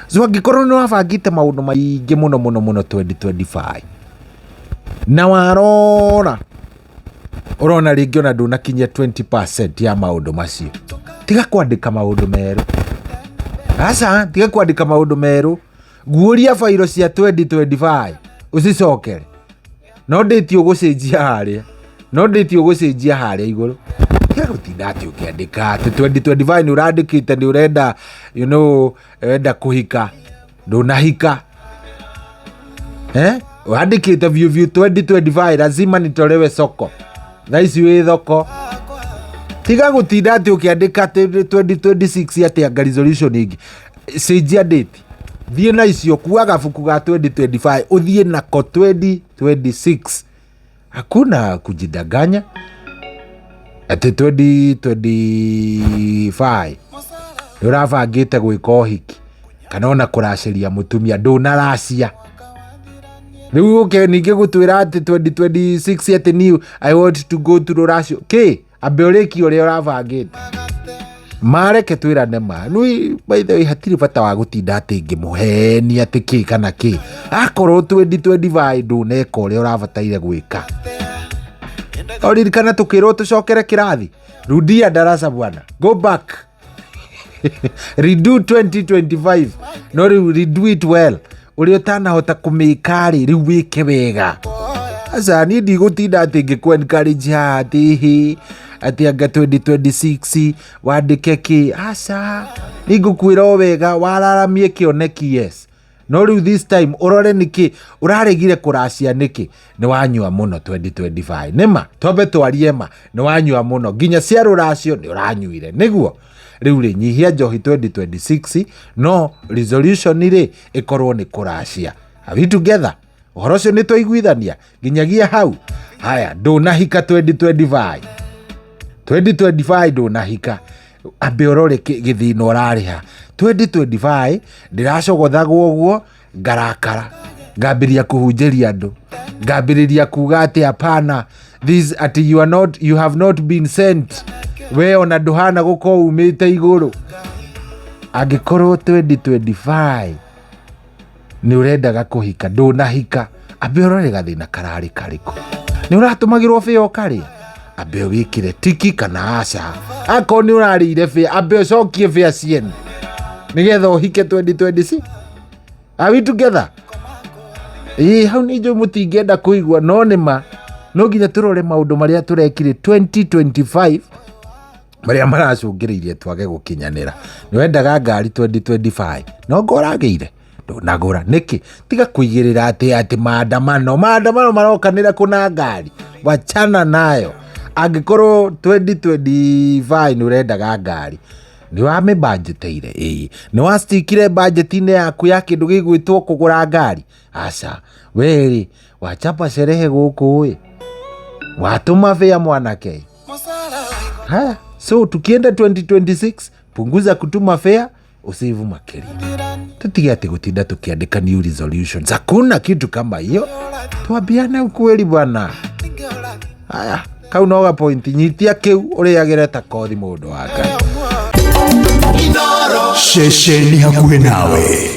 So angĩkorwo nĩ wabangĩte maũndũ maingĩ mũno mũno mũno 2025 na warora ũrona rĩngĩ ona ndũnakinyia 20% ya maũndũ macio, tiga kwandĩka maũndũ merũ. Aca, tiga kwandĩka maũndũ merũ. Guũria bairo cia 2025 ũcicokere, no ndĩti ũgũcenjia harĩa, no ndĩti ũgũcenjia harĩa igũrũ. Tiga gũtinda atĩ ũkĩandĩka atĩ 2025 nĩ ũrandĩkĩte nĩ ũrenda ũrenda kũhika, ndũnahika. Eh? Wandĩkĩte biũ biũ 2025 lazima nitolewe soko, thaa ici wĩ thoko. Tiga gũtinda atĩ ũkĩandĩka atĩ 2026 atĩ anga resolution ĩngĩ. Cenjia date, thiĩ na icio, kua gabuku ga 2025 ũthiĩ nako 2026. Hakuna kujidanganya atĩ 2025 nĩ ũrabangĩte gwĩka ũhiki kana ona kũracĩria mũtumia, ndũnaracia. Rĩu ũke ningĩ gũtwĩra atĩ 2026 atĩ niĩ I want to go to rũracio kĩ, ambe ũrĩkie ũrĩa ũrabangĩte. Mareke twĩrane ma nui. By the way, hatirĩ bata wa gũtinda atĩ ngĩmũhenia atĩ kĩ kana kĩ. Akorwo 2025 ndũneka ũrĩa ũrabataire gwĩka, oririkana tũkĩrwo tũcokere kĩrathi. Rudia darasa bwana, go back, redo 2025, no rĩu redo it well. Ũrĩa ũtanahota kũmĩka rĩ, rĩu wĩke wega. Aca, niĩ ndigũtinda atĩ ngĩkũ encourage haha atĩ hĩ atĩ anga 2026 wandĩke kĩ. Aca, nĩ ngũkwĩra o wega wararamie kĩoneki, yes, no rĩu this time ũrore nĩkĩ ũraregire kũracia, nĩkĩ nĩ wanyua mũno 2025. Nĩma twambe twarie ma, nĩ wanyua mũno nginya cia rũracio nĩ ũranyuire. Nĩguo rĩu rĩ, nyihia njohi 2026, no resolution rĩ ĩkorwo nĩ kũracia. Are we together? Ũhoro ũcio nĩ twaiguithania nginyagia hau. Haya, ndũnahika 2025, 2025 ndũnahika, ambe ũrore gĩthĩna ũrarĩha 2025. Ndĩracogothagwo ũguo ngarakara, ngambĩrĩria kũhunjĩria andũ, ngambĩrĩria kuga atĩ hapana, this atĩ you are not, you have not been sent, we ona ndũhana gũkorwo umĩte igũrũ. Angĩkorwo 2025 nĩ ũrendaga kũhika, ndũnahika, ambe ũrore gathĩna kararĩ karĩkũ. Nĩ ũratũmagĩrwo bĩa ũkarĩa, ambe wĩkĩre tiki kana aca. Akorwo nĩ ũrarĩire bĩa, ambe ũcokie bĩa ciene nĩgetha ũhike 2026. Are we together? Ĩĩ, hau nĩ njũĩ mũtingĩenda kũigua, no nĩ ma no nginya tũrore maũndũ marĩa tũrekire 2025 marĩa maracũngĩrĩirie twage gũkinyanĩra. Nĩ wendaga ngari 2025, no ngo ũragĩire ndũnagũra nĩkĩ? Tiga kũigĩrĩra atĩ maandamano marokanĩra kũna ngari, wachana nayo. Angĩkorwo 2025 nĩ ũrendaga ngari, nĩ wamĩbanjĩteire? Ĩĩ. Nĩ wastikire bajeti-inĩ yaku ya kĩndũ gĩgwĩtwo kũgũra ngari? Aca. Werĩ wachapa sherehe gũkũ ĩ, watũma bĩa mwanake. Haya, so tukienda 2026, punguza kutuma fare, usave makĩria. Tutige atĩ gũtinda tũkĩandĩka new resolutions, hakuna kitu kama hiyo. Twambiane ukweli bwana. Haya, kau no ga point, nyitia kĩu ũrĩagĩre ta kothi mũndũ wa Ngai. Ceceni hakuhĩ nawe.